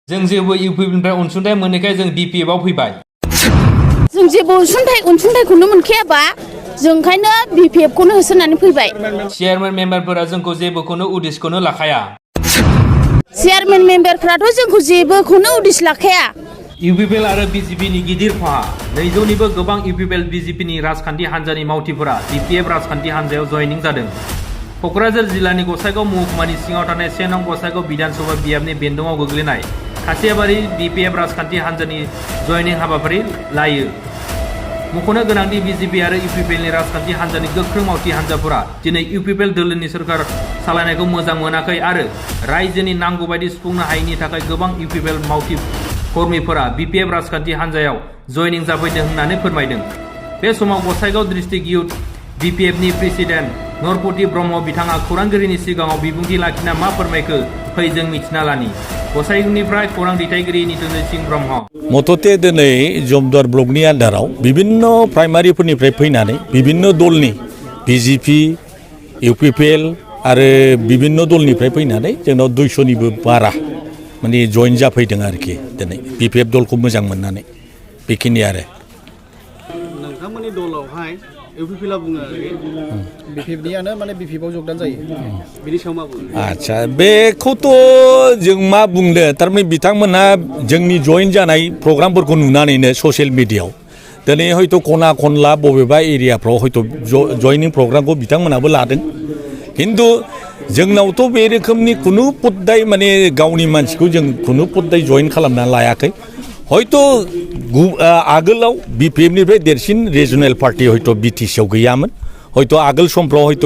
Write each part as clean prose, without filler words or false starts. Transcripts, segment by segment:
जों जेबो इउपिनिफ्राय अनसुंथाइ मोनैखाय जों डिपिएफआव फैबाय। जों जेबो अनसुंथाइखौनो मोनखायाबा जों ओंखायनो बिपिएफखौनो होसोनानै फैबाय। चेयारमेन मेम्बारफोरा जोंखौ जेबोखौनो उदिसखौनो लाखाया। चेयारमेन मेम्बारफ्राथ' जोंखौ जेबोखौनो उदिस लाखाया। इउपिपिएल आरो बिजेपिनि गिदिर खहा। 200निबो गोबां इउपिपिएल बिजेपिनि राजखान्थि हान्जानि मावथिफोरा डिपिएफ राजखान्थि हान्जायाव जयनिं जादों। क'क्राझार जिल्लानि गसाइगाव महकुमानि सिङाव थानाय 1 नं गसाइगाव बिधानसभा बियाबनि बेन्दोङाव गोग्लैनाय खासियाबारि डिपिएफ राजखान्थि हान्जानि जयनिं हाबाफारि लायो। मख'नो गोनांदि बिजेपि आरो इउपिपिएलनि राजखान्थि हान्जानि गोख्रों मावथि हान्जाफोरा दिनै इउपिपिएल दोलोनि सोरखार सालायनायखौ मोजां मोनाखै आरो रायजोनि नांगौ बायदि सुफुंनो हायैनि थाखाय गोबां इउपिपिएल मावथि कर्मीफोरा बिपिएफ राजखान्थि हान्जायाव जयनिं जाफैदों होननानै फोरमायदों। बे समाव गसाइगाव डिस्ट्रिक्ट इउथ बिपिएफनि प्रेसिडेन्ट नरपति ब्रह्म बिथाङा खौरांगिरिनि सिगाङाव बिबुंथि लाखिना मा फोरमायखो फै जों मिथिना लानि। गसाइगावनिफ्राय खौरां दैथायगिरि नितुन्जय सिंह ब्रह्म। मथते दिनै जमदुवार ब्लकनि आन्दाराव बिभिन्न प्राइमारिफोरनिफ्राय फैनानै बिभिन्न दलनि बिजेपि इउपिपिएल आरो बिभिन्न दलनिफ्राय फैनानै जोंनाव 200निबो बारा माने जइन जाफैदों आरोखि दिनै बिपिएफ दलखौ मोजां मोननानै बेखिनि आरो। नोंथांमोननि दलावहाय इउपिपिएलआ बुङो बिपिएफनियानो माने बिपिएफआव जगदान जायो बिनि सायाव मा बुङो? आदसा बेखौथ' जों मा बुंनो थारमाने बिथांमोनहा जोंनि जइन जानाय प्रग्रामफोरखौ नुनानैनो ससियेल मिडियायाव दिनै हयथ' खना खनला बबेबा एरियाफ्राव हयथ' जयनिं प्रग्रामखौ बिथांमोनहाबो लादों। खिन्थु जोंनावथ' बे रोखोमनि खुनु पद्दाय माने गावनि मानसिखौ जों खुनु पद्दाय जइन खालामना लायाखै। हयथ' आगोलाव बिपिएफनिफ्राय देरसिन रिजनेल पार्टि हयथ' बिटिसिआव गैयामोन। हयथ' आगोल समफ्राव हयथ'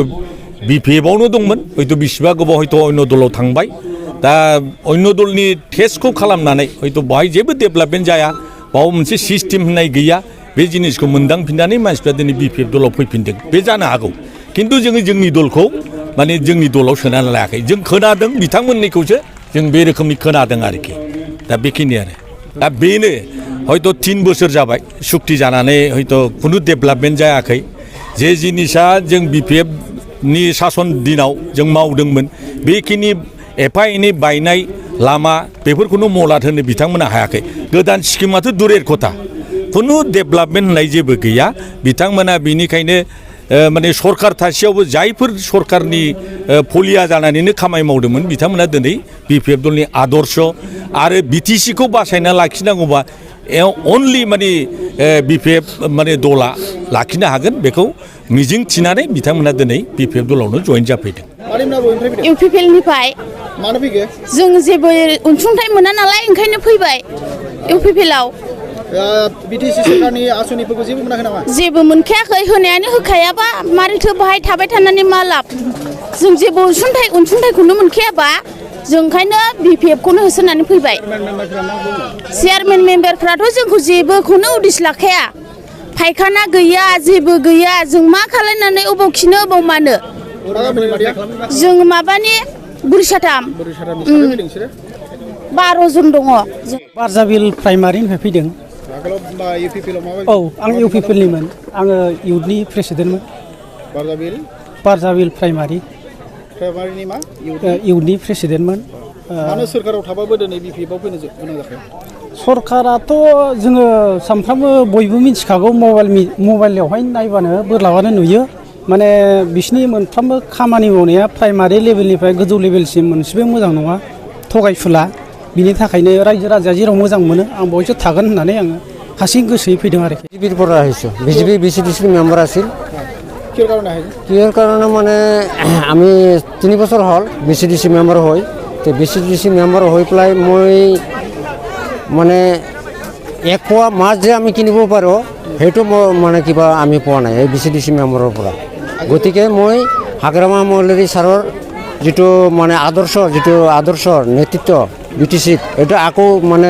बिपिएफआवनो दंमोन। हयथ' बिसिबा गोबाव हयथ' अन्य दलाव थांबाय। दा अन्य दलनि टेस्टखौ खालामनानै हयथ' बेवहाय जेबो डेभेलपमेन्ट जाया, बाव मोनसे सिस्टेम होननाय गैया, बे जिनिसखौ मोनदांफिननानै मानसिफ्रा दिनै बिपिएफ दलाव फैफिनदों। बे जानो हागौ। खिन्थु जोङो जोंनि दलखौ माने जोंनि दलाव सोनानै लायाखै। जों खोनादों बिथांमोननिखौसो जों बे रोखोमनि खोनादों आरोखि। दा बेखिनि आरो। दा बेनो हयथ' 3 बोसोर जाबाय सुक्ति जानानै हयथ' खुनु डेभेलपमेन्ट जायाखै। जे जिनिसा जों बिपिएफनि सासन दिनाव जों मावदोंमोन बेखिनि एफा एनै बायनाय लामा बेफोरखौनो मलाद होनो बिथांमोना हायाखै। गोदान स्किमाथ' दुरेर खोथा, खुनु डेभेलपमेन्ट होननाय जेबो गैया। बिथांमोना बेनिखायनो माने सरकार थासेयावबो जायफोर सरकारनि फलिया जानानैनो खामानि मावदोंमोन बिथांमोना दिनै बिपिएफ दलनि आदर्श आरो बिटिसिखौ बासायना लाखिनांगौबा अनलि माने बिपिएफ माने दला लाखिनो हागोन बेखौ मिजिं थिनानै बिथांमोना दिनै बिपिएफ दलावनो जइन जाफैदों। इउपिपिएलनिफ्राय मानो फैखो? जों जेबो अनसुंथाइ मोना नालाय ओंखायनो फैबाय इउपिपिएलआव। बिटिसि सरकारनि आसनिफोरखौ जेबो मोनाखै नामा? जेबो मोनखायाखै, होनायानो होखायाबा मारैथो बाहाय थाबाय थानानै मा लाब? जों जेबो अनसुंथाइखौनो मोनखायाबा जों ओंखायनो बिपिएफखौनो होसोनानै फैबाय। चेयारमेन मेम्बारफ्राथ' जोंखौ जेबोखौनो उदिस लाखाया। फायखाना गैया, जेबो गैया। जों मा खालायनानै अबाव खिनो अबाव मानो? जों माबानि बुरिसाथाम 12 जन दङ। बारजाबिल प्राइमारिनिफ्राय फैदों। औ आं इउपिपिएलनिमोन। आङो इउथनि प्रेसिडेन्टमोन। बारजाबिल प्राइमारिनि मा? इउथनि प्रेसिडेन्टमोन। मानो सोरखाराव थाबाबो दिनै बिपिएफआव फैनो गोनां जाखो? सरकाराथ' जोङो सानफ्रामबो बयबो मिथिखागौ, मबाइलावहाय नायबानो बोरलाबानो नुयो। माने बिसिनि मोनफ्रोमबो खामानि मावनाया प्राइमारि लेभेलनिफ्राय गोजौ लेभेलसिम मोनसेबो मोजां नङा, थगायसुला। बिनि थाखायनो रायजो राजाया जेराव मोजां मोनो आं बयसो थागोन होननानै आङो হাসি গোসেই ফিডিং আর কি বিজেপির পর আহিছো বিজেপি বিসিডিসি মেম্বার আছিল কিহৰ কাৰণে মানে আমি 3 বছৰ হল বিসিডিসি মেম্বার হই তে বিসিডিসি মেম্বার হই প্লাই মই মানে এক পোৱা মাছ যে আমি কিনিব পাৰো হেটো মানে কিবা আমি পোৱা নাই এই বিসিডিসি মেম্বাৰৰ পৰা গতিকে মই হাগ্ৰামা মৌলৰী ছাৰৰ যেটো মানে আদৰ্শ নেতৃত্ব বিটিসি এটা আকৌ মানে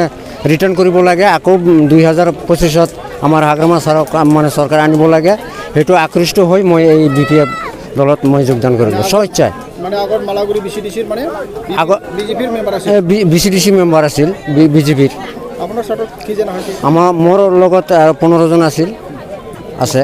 ৰিটাৰ্ণ কৰিব লাগে আকৌ 2025ত আমাৰ হাগ্ৰামা ছাৰক মানে চৰকাৰ আনিব লাগে হেটো আকৃষ্ট হৈ মই এই বিপিএফ দলত মই যোগদান কৰিলো স্বেচ্ছাই মানে আগৰ মালাগুৰি বিসিডিসিৰ মানে বিজেপিৰ মেম্বাৰ আছিল বিসিডিসি মেম্বাৰ আছিল বিজেপিৰ আপোনাৰ সাথে কি জানা হৈছে আমাৰ মোৰ লগত 15 জন আছিল আছে